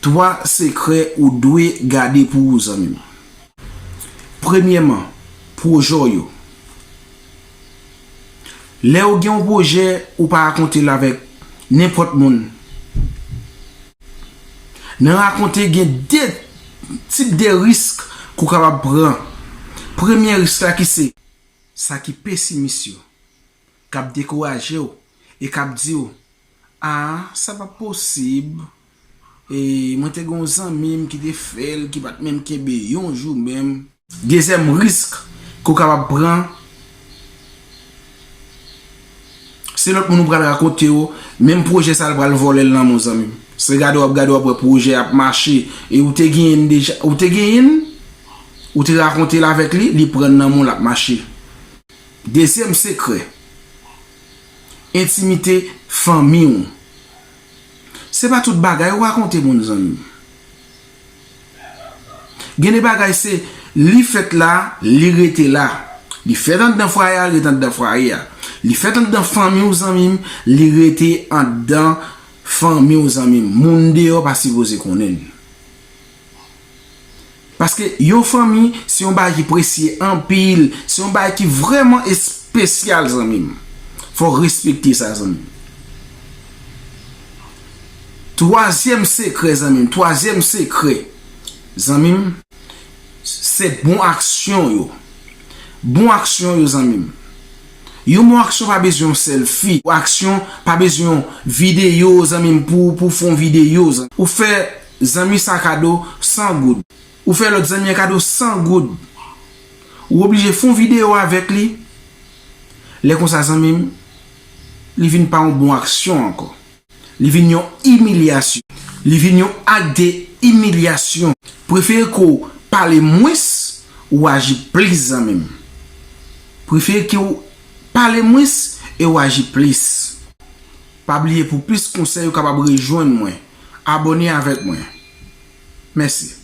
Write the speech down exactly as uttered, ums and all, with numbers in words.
Twa sekrè ou dwe gade pou ou, zanmi m. Premyèman, pwojè w yo. Lè w gen yon pwojè, ou pa rakonte l avèk nenpòt moun. Nan rakonte, gen de tip de risk ke w kapab pran. Premye risk la ki se sa ki pesimis yo, k ap dekouraje w e k ap di w, "A, sa p ap posib. E, mwen te gen yon zanmi m ki te fè l, ki pa t menm kenbe yon jou menm." Dezyèm risk ke w kapab pran, se lòt moun ou pral rakonte yo, menm pwojè sa a, l pral vòlè l nan men w, zanmi m. Se gade w ap gade, w ap wè pwojè ap mache, e ou te genyen l deja, ou te genyen l, ou te rakonte l avèk li, li pran l nan men w, l ap mache. Dezyèm sekrè, entimite fanmi w. Se pa tout bagay ou rakonte moun, zanmi m. Gen de bagay se, li fèt la, li rete la. Li fèt anndan fwaye a, li rete anndan fwaye a. Li fèt anndan fanmi w, zanmi m, li rete anndan fanmi w, zanmi m. Moun deyò pa sipoze konnen l. Paske yon fanmi, se yon bagay ki presye anpil, se yon bagay ki vrèman espesyal, zanmi m. Fò w respekte sa, zanmi m. Twazyèm sekrè, zanmi m, twazyèm sekrè, zanmi m, se bon aksyon yo. Bon aksyon yo, zanmi m. Yon bon aksyon pa bezwen yon sèlfi. Yon aksyon pa bezwen yon videyo, zanmi m, pou, pou fè yon videyo, zanmi. Ou fè zanmi sa kado san goud. Ou fè lòt zanmi an kado san goud. Ou oblije fè yon videyo avèk li. Lè konsa, zanmi m, li vin pa yon bon aksyon ankò. Li vin yon imilyasyon. Li vin yon ak de imilyasyon. Prefere ke w pale mwens, ou aji plis, zanmi m. Prefere ke w pale mwens e w aji plis. Pa bliye, pou plis konsèy, ou kapab rejwenn mwen. Abòne avèk mwen. Mèsi.